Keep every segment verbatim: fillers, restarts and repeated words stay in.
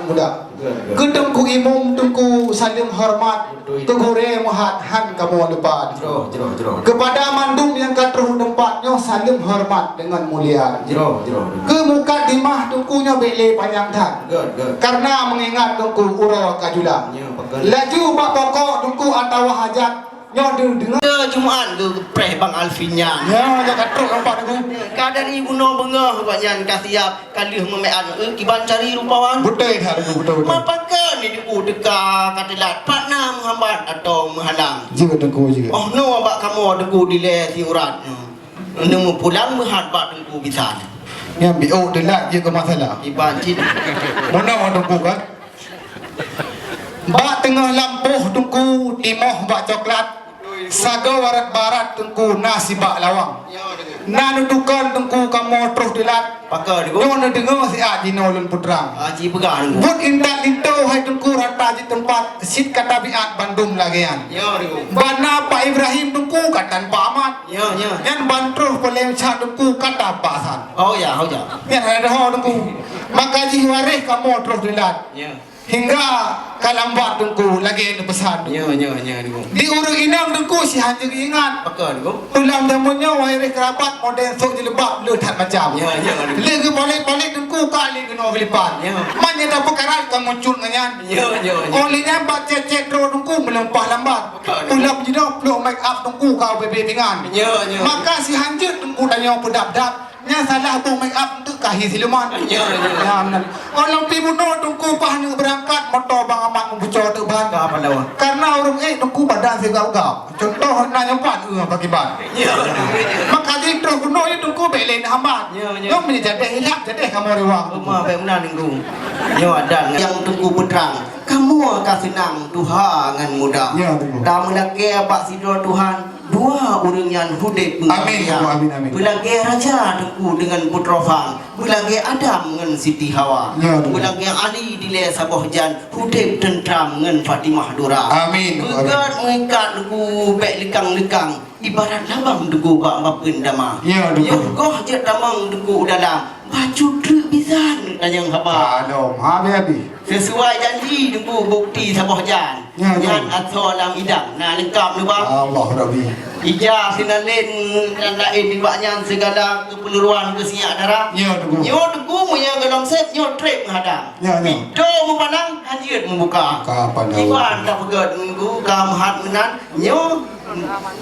Muda. Betul, betul. Keu Teungku Imum, Teungku saleuem horeumat. Betul. Keu gurée meuhat han kamoe lupa. Jroh, jroh, jroh. Keupada mandum nyang ka troh teumpat nyoe saleuem horeumat deungon mulia. Jroh, jroh, jroh. Keu mukadimah Teungku nyoe bék lé panyang that. Good, good. Karena meungingat Teungku uroe ka jula. Ya, betul. Laju bak pokok Teungku atawa hajat nyoe deu-, deungoe. Ke Jumat geupreh Bang Alvin nyan. Ya, ya ka troh nampak Teungku. Ka dari bunoe beungoh awak nyan ka siap. Ka lheueh meumeu'an, eh, kiban cari rupawan. Beutôi that, Teungku, beutôi, beutôi. Mapakon ni Teungku teuka ka teulat, pat na meuhambat atau meuhalang. Jeuet, Teungku, jeuet. Oh, noe bak kamoe Teungku dilée siurat. Neumeupulang meuhat bak Teungku bisan. Nyan biôk teulat jeuet keu masalah. Kiban cit. Meunoe Teungku kan? Bak teungoh lampôh Teungku timoh bak coklat. Sagoe barat-barat Teungku na sibak lawang. Na neutukon Teungku kamoe troh teulat. Pakon, Teungku? Nyoe neudeungoe siat jinoe lôn peutrang. Ah, ci peugah, Teungku. Buet intat linto hai Teungku rata jiteumpat, sit ka tabiat bandum lagée nyan. Ya, Teungku. Bak na Pak Ibrahim Teungku ka tan Pak Ahmad. Ya, ya. Nyan ban troh Polém Chan Teungku ka tan Pak Hasan. Oh ya, oh ya. Nyan hai doho Teungku. Maka jih waréh kamoe troh teulat. Ya. Hingga ka lambat Teungku, lagée neupeusan Teungku. Ya, ya, ya, Teungku. Di ureuëng inong Teungku si hana geuingat. Pakon, Teungku? Tulam jameun nyoe waréh keurabat model sôk jilbab le that macam. Ya, ya, Teungku. Le geupalék-palék Teungku ka le keunoe geulipat. Ya. Man nyang tapeukarat ka muncul ngon nyan. Ya, ya, ya. Oleh nyan bak cét-cét droe Teungku meulumpah lambat. Pakon, Teungku? Tulam jinoe pluek make up Teungku ka bebe pingan. Ya, ya. Maka si hanjeuet Teungku tanyoe peudab-dab. Nyan salah boh make up eunteuk ka hi siluman. Ya, ya. Ya, meunan. Óh lom pih bunoe Teungku paih neuk beurangkat, moto Bang Amat meubuco teuk ban. Ka apa lawan? Karena ureuëng ék Teungku badan sigaw-gaw. Contoh na nyoe pat, eh, pakiban. Ya. Maka jih troh bunoe nyoe Teungku bék lé neuhambat. Ya, ya. Nyoe meunyoe jadéh ilak, jadéh kamoe riwang. Uma bék meunan Teungku. Nyoe adat nyang Teungku peutrang. Kamoe ka seunang tuha ngon muda. Ya, Teungku. Tameulakée bak sidroe Tuhan. Dua ureuëng nyan udeb. Amin, ya Allah, amin, amin. Peulagée raja Teungku deungon putroe phang, peulagée Adam ngon Siti Hawa. Ya, betul. Peulagée Ali dilée saboh jan, udeb teuntram ngon Fatimah Dura. Amin, amin. Beugét meuikat Teungku bék leukang-leukang, ibarat labang Teungku bak bapeuen dama. Ya, betul. Yoh goh jeuet tamong Teungku u dalam, bacut treuk bisan tanyong haba. Aduh, habéh-habéh. Sesuai janji Teungku bukti saboh jan. Ya, ya. Nyan asoe lam idang. Na leungkap neuba. Allah Rabbi. Ija sinalén dan laén nibak nyan sigala keupeuluan keu sinyak dara. Ya, Teungku. Nyoe Teungku meunyoe golom sép nyoe trép meuhadang. Ya, ya. Pintoe meupalang hanjeuet meubuka. Ka pandai. Iban tapeugét Teungku ka meuhat meunan. Nyoe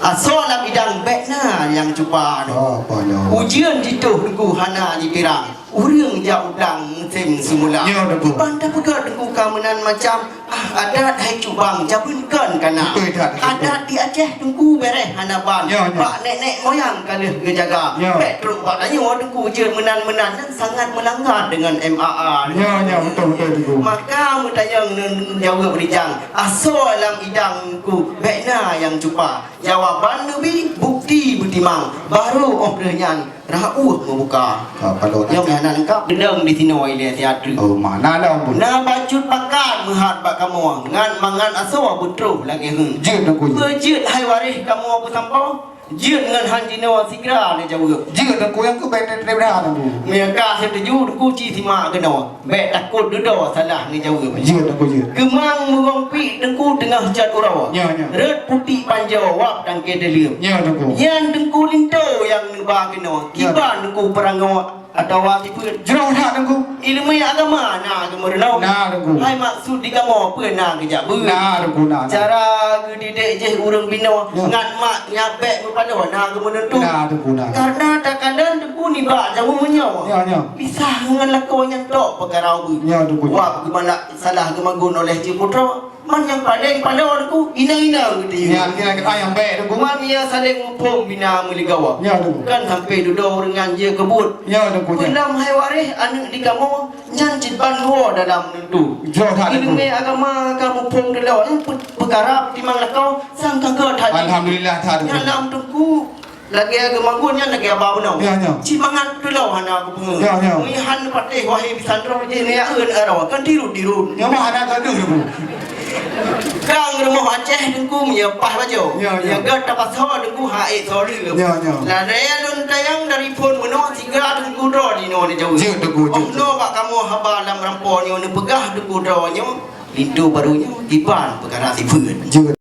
asoe lam idang bék na nyang cupa. Ka pandai. Ujeuen jitoh Teungku hana jipirang. Ureuëng jak udang musém seumula. Ya, Teungku. Ban tapeugah Teungku ka meunan macam, ah, adat hai cubang jameun kon kana. Betul, Teungku. Adat di Aceh Teungku bereh hana ban. Ya, ya. Bak nek-nek moyang ka lheueh geujaga. Ya. Bék trok bak tanyoe Teungku jeuet meunan-meunan nyan sangat meulanggar deungon M A A. Ya, ya, betul, betul, Teungku. Maka meutanyong neujaweueb rijang, asoe lam idang Teungku bék na nyang cupa. Jawaban neubi bukti beutimang, barô óh lheueh nyan Raoh meubuka. Ka padot. Nyang hana leungkap, deungon di sinoe ilée siat treuk. Oh, ma, na lom pun. Na bacut pakat meuhat bak kamoe, ngan mangat asoe beutroh lagée heuet. Jeuet Teungku, jeuet. Beujeuet hai waréh kamoe peusampoe, jeuet ngon han jinoe sigra neujaweueb. Jeuet Teungku, nyang keuh bék teutreb dah Teungku. Meunyo ka seutuju Teungku ci simak keunoe. Bék takot dudoe salah neujaweueb. Jeuet Teungku, jeuet. Keumang meugong piek Teungku teungoh cot uroe. Nyo, nyo. Rot putik panjoe wab tangke teuleueb. Nyo Teungku. Nyan Teungku linto nyang neuba keunoe. Nyo. Kiban Teungku peurangoe atawa sifeuet. Jroh that Teungku. Ileumèe agama na geumeurunoe. Na Teungku. Hai maksud di kamoe peue na geujak beuet. Na Teungku, na, na. Cara geudidek jih ureueng binoe. Nyo. Ngat mak nyabek meupaloe na geumeuneuntu. Na Teungku, na. Karena takalon Teungku nibak jameun meunyoe. Nyo, nyo. Pisah ngon lakoe nyan tok peukara ubeut. Nyo, Teungku. Wab geumalak salah geumagun oleh Cik Putroe. Man nyang paleng paloe Teungku, inong-inong geutiyue. Nyan kira-kira nyang bèk Teungku. Man ia saléng muphom bina meuligawa. Nyo, Teungku. Kan sampai dudoe ureueng nyan jeuet keu buet. Nyo, Teungku, nyo. Peulam hai waréh aneuk di kamoe, nyan cit ban luwoe dalam neuntu. Jroh that, Teungku. Ileumèe agama ka muphom dudoe, nyan pe-, peukara timang lakoe, sang ka gèt that. Alhamdulillah that, Teungku. Nyan lam Teungku. Lagèe geumagun nyan lagèe aba bunoe. Ya, ya. Cit mangat tulông hana geupeungeut. Ya, ya. Meuihan patéh wahé bisan droe jih neuyak eun aroe, kan tirut-tirut. Ya, mah hana gadoh, Teungku. Kang rumoh Aceh Teungku meunyoe paih bajoe. Ya, ya. Meunyoe göt tapasoe Teungku hana ék soe leuem. Ya, ya. Lagèe lôn tanyong dari phôn meunoe sigra Teungku droe di noe jauh. Jeuet, Teungku, jeuet. Óh noe bak kamoe haba lam rampo nyoe neupeugah Teungku droe nyoe, linto barô nyoe kiban peukara sifeuet. Jeuet.